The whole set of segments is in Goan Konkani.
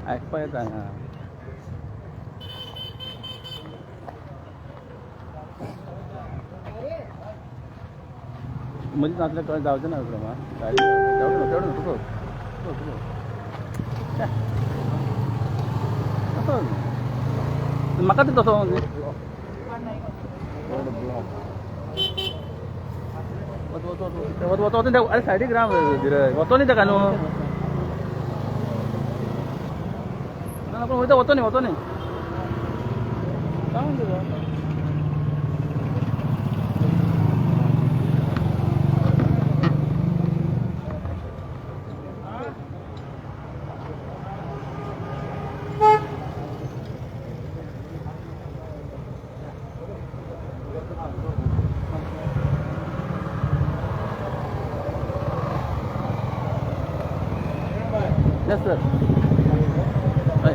आयकपा येता हांगा. मदीं नासल्यार कळ्ळें जावचें ना विक्रम. तेवडो तेवडो तुका तुका तसो म्हाका ते तसो वच वच वच. अरे सायडीक राव धीरज, वचो न्ही तेका न्हू. ना ना, वयता, वचो न्ही, वचो न्ही. काय म्हणटा तो? Yes sir. हय.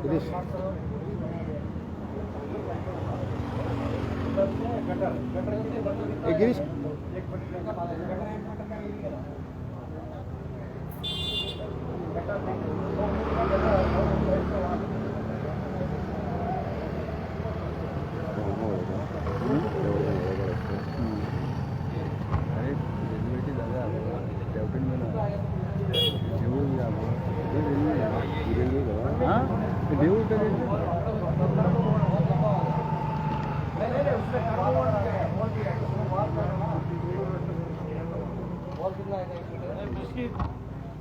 गिरीश. ए गिरीश. अरे रेल्वेची जागा शेवटीन देवूळ बी आहा. रेल्वे. हां, देवूळ तर रेल्वे.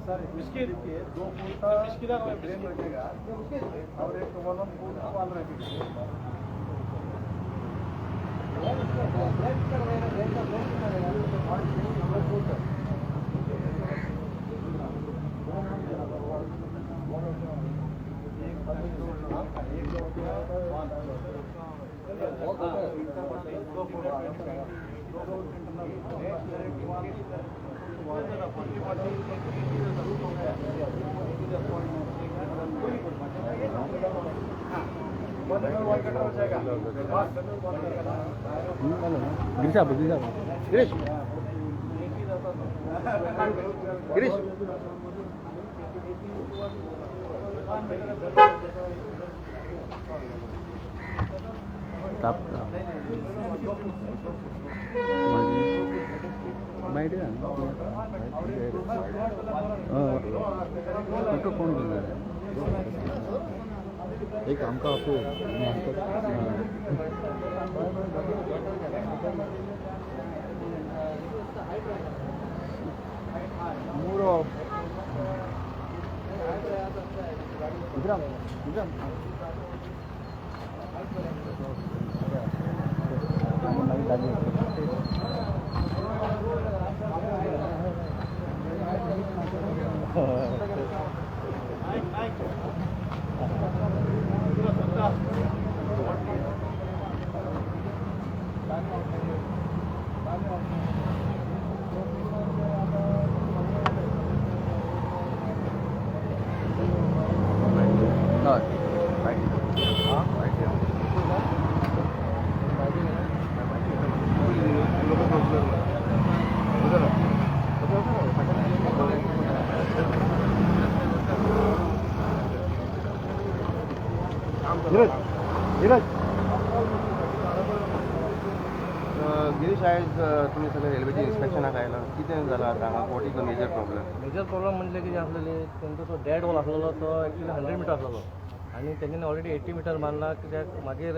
सर, बिस्किट 2 फुट का ड्रेन रखेगा और एक 1 फुट का वाल रखेगा. गिरीश आपो, गिरीश आपो. गिरीश, गिरीश. ताप ताप माहिती ना. फोटो कोण घेणार? एक आमकां आपो आनी आमकां. मुरो. विक्रम, विक्रम. मागीर लागीं. हय. धीरज, धीरज. गिरीश, आयज तुमी सगळे रेल्वेचे इन्स्पेक्शनाक आयला, कितें जालां आतां हांगा? What is the major problem? Major problem म्हणजे कितें आसलेले, तेंचो तो डेड वॉल आसलेलो तो एक्चुली 100 मिटर आसलेलो. आनी तेंच्यांनी ऑलरेडी 80 मिटर मारला. कित्याक मागीर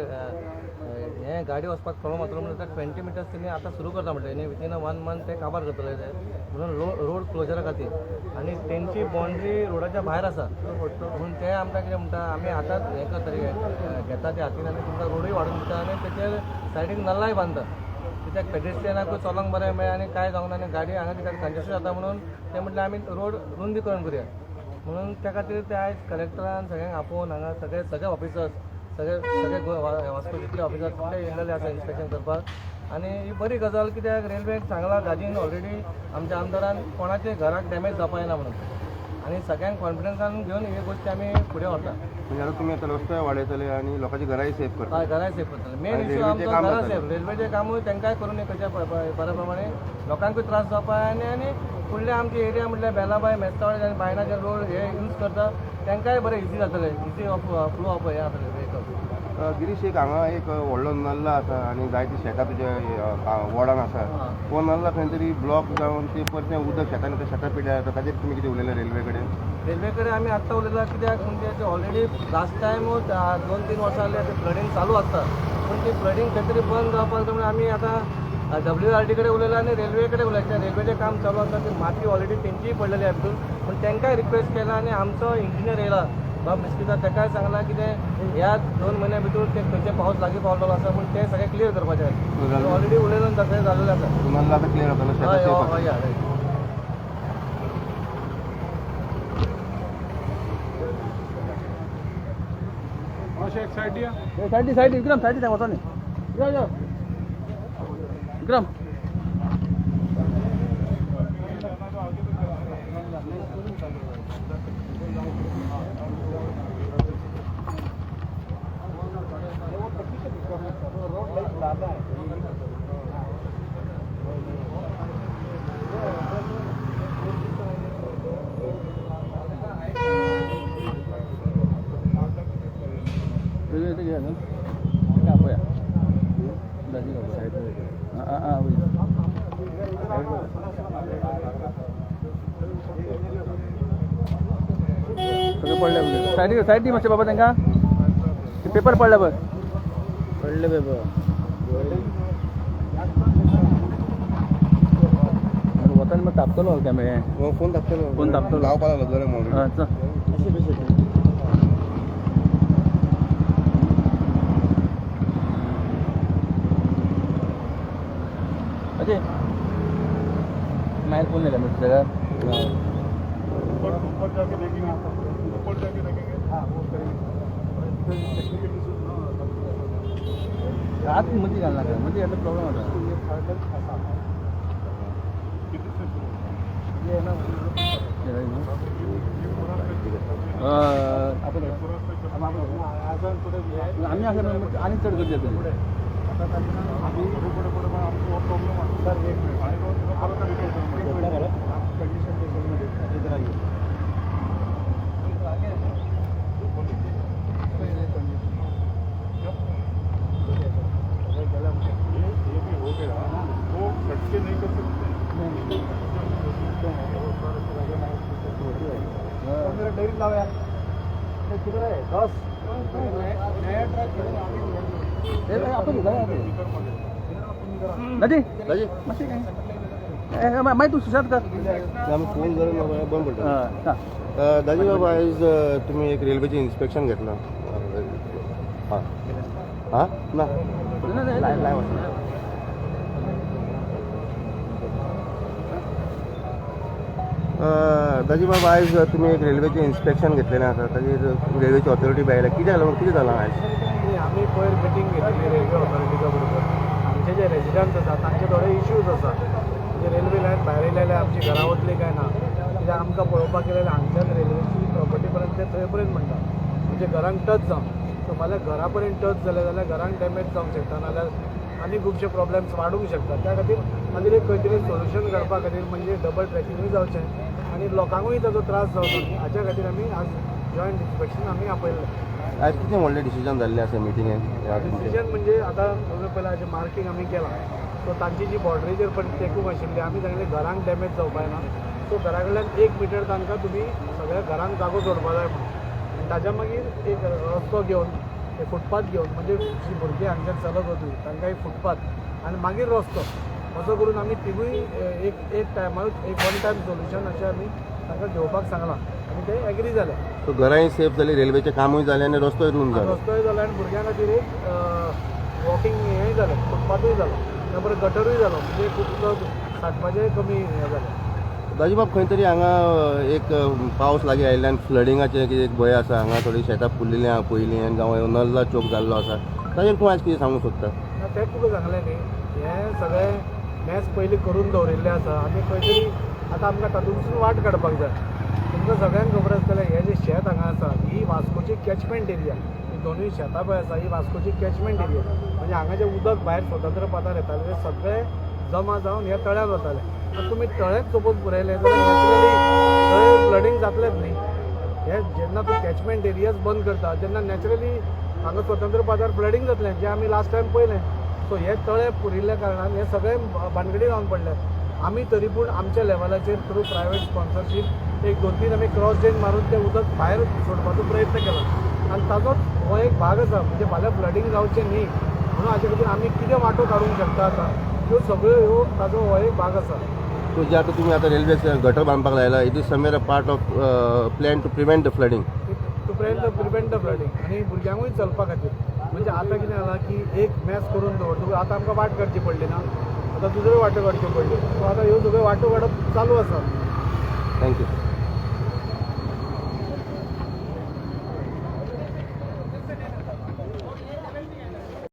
हें गाडी वचपाक प्रॉब्लम जातलो म्हणून 20 मिटर्स तेणी आतां सुरू करता म्हटलें न्ही, विथीन अ 1 मंथ ते काबार करतले ते, म्हणून रोड क्लोजरा खातीर. आनी तेंची बाउंड्री रोडाच्या भायर आसा म्हणून ते आमकां कितें म्हणटा, आमी आतांच हें करतले, घेता ते हातीन आनी तुमकां रोडूय वाडोवन दिता आनी तेचेर सायडीक नल्लाय बांदता, कित्याक पेडेस्ट्रियनाकूय चलोंक बरें मेळ्ळें आनी कांय जावंक ना आनी गाडी हांगा कित्याक कंजेशन जाता म्हणून ते म्हटलें आमी रोड रुंदीकरण करुया म्हणून. त्या खातीर ते आयज कलेक्टरान सगळ्यांक आपोवन हांगा सगळे सगळे ऑफिसर्स, सगळे सगळे वास्को जितले ऑफिसर्स तितले येयलेले आसा इन्स्पेक्शन करपाक. आनी ही बरी गजाल, कित्याक रेल्वेक सांगलां दाजीन ऑलरेडी आमच्या आमदारान, कोणाचे घराक डॅमेज जावपा जायना म्हणून, आनी सगळ्यांक कॉन्फिडन्सान घेवन ही गोश्टी आमी फुडें व्हरता. म्हणजे आता तुमी आतां रस्तोय वाडयतले आनी लोकांची घराय सेफ करता. हय, घराय सेफ करतले. मेन आनी इशू रेल्वेचें आमचो काम घरां जातलें. सेफ, रेल्वेचें कामूय तांकांय करून कशें बऱ्या प्रमाणे लोकांकूय त्रास जावपा. आनी आनी फुडले आमचे एरिया म्हटल्यार बेलाबाय, मेस्तावडे आनी बायणाचे रोड हे यूज करता, तांकांय बरें इजी जातलें, इजी ऑफ फ्लो ऑफ हें जातलें वेहिकल. गिरीश, एक हांगा एक व्हडलो नल्ला आसा आनी जायती शेतां तुज्या वॉर्डान आसा. हो नल्ला खंय तरी ब्लॉक जावन ते परतें उदक शेतान येता, शेतां पिड्ड्यार जाता. ताजेर तुमी कितें उलयले रेल्वे कडेन? रेल्वे कडेन आमी आत्तां उलयला, कित्याक म्हणजे ते ऑलरेडी लास्ट टायम 2-3 वर्सां जाली ते फ्लडींग चालू आसता, पूण ती फ्लडींग खंय तरी बंद जावपाक जाय म्हणून आमी आतां डब्ल्यू आर डी कडेन उलयला आनी रेल्वे कडेन उलयता. रेल्वेचें काम चालू आसा, ती माती ऑलरेडी तेंचीय पडलेली आहा भितून, पूण तांकांय रिक्वेस्ट केला आनी आमचो इंजिनियर येयला बाब मिस्किता, ताकाय सांगलां कितें ह्या 2 म्हयन्या भितर ते खंयचे पावस लागीं पावलेलो आसा, पूण ते सगळें क्लियर करपाचें. ऑलरेडी उलयलो, सगळें जालेलें आसा. तो नल्ला आतां क्लियर जातलो, शेतां हय. सेफ आसा. हय हय. सायडी सायडी, विक्रम, सायडी वचो न्ही. यो यो विक्रम. इथे घे ना, कापूया दाजी, कापूया. हां हां. सगळें पडलें. सायडी सायडी मातशें बाबा, तांकां ते पेपर पडले पळय. पडले पेपर. वतान मागीर तापतलो कॅमेरे. हो, फोन तापतलो. फोन तापतलो. लावपा लागलो गरम ऑलरेडी. आं, चल. अजय, मागीर फोन जाल्या म्हणजे जाल्यार. ऊपर ऊपर जाके देखेंगे, ऊपर जाके देखेंगे. हाँ, वो करेंगे. Technical issue. रात मदीं घालनाका, मदीं घातल्यार प्रॉब्लम जाता. ये थर्ड ऐसा किधर से शुरू होता है? ये ना. ये पूरा आपण पूरा आमी आसा म्हणून आनी चड गर्दी जातली. आता त्यांना आम्ही पुढे पुढे पुढे, पण आमचं प्रॉब्लेम सर, एक मिनिट. आणि तो परत कंडिशन इधर आइए. ये भी हो गया, वो कटके नहीं कर सकते. मेरा डेरी लाओ यार, किधर है 10 नया ट्रॅक. आपण दाजी. दाजी. मातशें काय मागीर तूं सुशांत कर. आमी फोन गरम बंद पडटा. हां. दाजी बाबा, आयज तुमी एक रेल्वेचें इन्स्पेक्शन घेतलां. हां हां, ना लाय लाय वचना. दाजी बाबा, आयज तुमी एक रेल्वेचें इन्स्पेक्शन घेतलेलें आसा, ताजेर रेल्वेची ऑथॉरिटी बी आयल्या. कितें जालां, कितें जालां आयज? आमी पयर मिटींग घेतली रेल्वे ऑथॉरिटीच्या बरोबर. आमचे जे रेजिडंट्स आसा तांचे थोडे इश्यूज आसा, म्हणजे रेल्वे लायन भायर येयले जाल्यार आमची घरां वतली काय ना, कित्याक आमकां पळोवपाक गेल्यार हांगच्यान रेल्वेची प्रॉपर्टी पर्यंत ते थंय पर्यंत म्हणटा, म्हणजे घरांक टच जावन. सो फाल्यां घरा पर्यंत टच जालें जाल्यार घरांक डॅमेज जावंक शकता, नाल्यार आनी खुबशे प्रॉब्लेम्स वाडूंक शकता. त्या खातीर मागीर एक खंय तरी सोल्युशन काडपा खातीर, म्हणजे डबल ट्रॅकिंगूय जावचें आनी लोकांकूय ताजो त्रास जावचो न्ही, हाच्या खातीर आमी आज जॉयंट इन्स्पेक्शन आमी आपयल्लें. आयज कितें व्हडलें डिसिजन जाल्लें आसा मिटिंगेन ह्या तुमचें? डिसिजन म्हणजे आतां तुमी पयलीं हाजें मार्कींग आमी केलां, सो तांची जी बॉर्डरीचेर पण टेकूंक आशिल्ली, आमी सांगलें घरांक डॅमेज जावपा जायना, सो घरा कडल्यान 1 मिटर तांकां तुमी सगळ्या घरांक जागो सोडपा जाय म्हणून. आनी ताज्या मागीर एक रस्तो घेवन, एक फुटपाथ घेवन, म्हणजे जी भुरगीं हांगच्यान चलत वतली तांकां एक फुटपाथ आनी मागीर रस्तो, असो करून आमी तिगूय एक एक टायमार एक वन टायम सोल्युशन अशें आमी तांकां घेवपाक सांगलां आनी ते एग्री जाले. सो घरांय सेफ जाली, रेल्वेचें कामूय जालें आनी रस्तोय रूम जालो. रस्तोय जालो आनी भुरग्यां खातीर एक वॉकिंग हेंय जालें, फुटपाथूय जालो, त्या बरोबर गटरूय जालो, म्हणजे खूब उदक साठपाचें कमी हें जालें. दाजीबाब, खंय तरी हांगा एक पावस लागीं आयिल्ल्यान फ्लडिंगाचें कितें एक भंय आसा. हांगा थोडीं शेतां पुरलेलीं आहा पयलीं आनी जावं नल्ला चोक जाल्लो आसा, ताजेर तूं आयज कितें सांगूंक सोदता? ना, तें तुका सांगलें न्ही, हें सगळें मॅस पयलीं करून दवरिल्लें आसा. आमी खंय तरी आतां आमकां तातूंतसून वाट काडपाक जाय. तुमकां सगळ्यांक खबर आसतलें, हें जें शेत हांगा आसा ही वास्कोची कॅचमेंट एरिया. ही दोनूय शेतां पळय आसा, ही वास्कोची कॅचमेंट एरिया. म्हणजे हांगा जें उदक भायर स्वतंत्र पदार येतालें तें सगळें जमा जावन ह्या तळ्यात वतालें. आतां तुमी तळेच सपोज पुरयलें जाल्यार नॅचरली थंय फ्लडींग जातलेंच न्ही. हे जेन्ना तूं कॅचमेंट एरियाज बंद करता तेन्ना नॅचरली हांगा स्वतंत्र पादार फ्लडींग जातलें, जें आमी लास्ट टायम पळयलें. सो हे तळे पुरिल्ल्या कारणान हे सगळे भानगडी जावन पडले. आमी तरी पूण आमच्या लेवलाचेर थ्रू प्रायवेट स्पॉन्सरशीप एक दोन तीन आमी क्रॉस ड्रेन मारून तें उदक भायर सोडपाचो प्रयत्न केला आनी ताजोच हो एक भाग आसा. म्हणजे फाल्यां फ्लडींग जावचें न्ही म्हणून हाचे खातीर आमी कितें वांटो काडूंक शकता आतां ह्यो सगळ्यो ह्यो ताजो हो एक भाग आसा. सो जे आतां तुमी आतां रेल्वे गटर बांदपाक लायला, it is somewhere a part of plan to prevent the flooding? To prevent the flooding आनी भुरग्यांकूय चलपा खातीर. म्हणजे आतां कितें जालां की एक मॅस करून दवरतकूच आतां आमकां वाट काडची पडली ना, आतां दुसऱ्यो वाट्यो काडच्यो पडल्यो. सो आतां ह्यो सगळ्यो वाटो काडप चालू आसा. Thank you.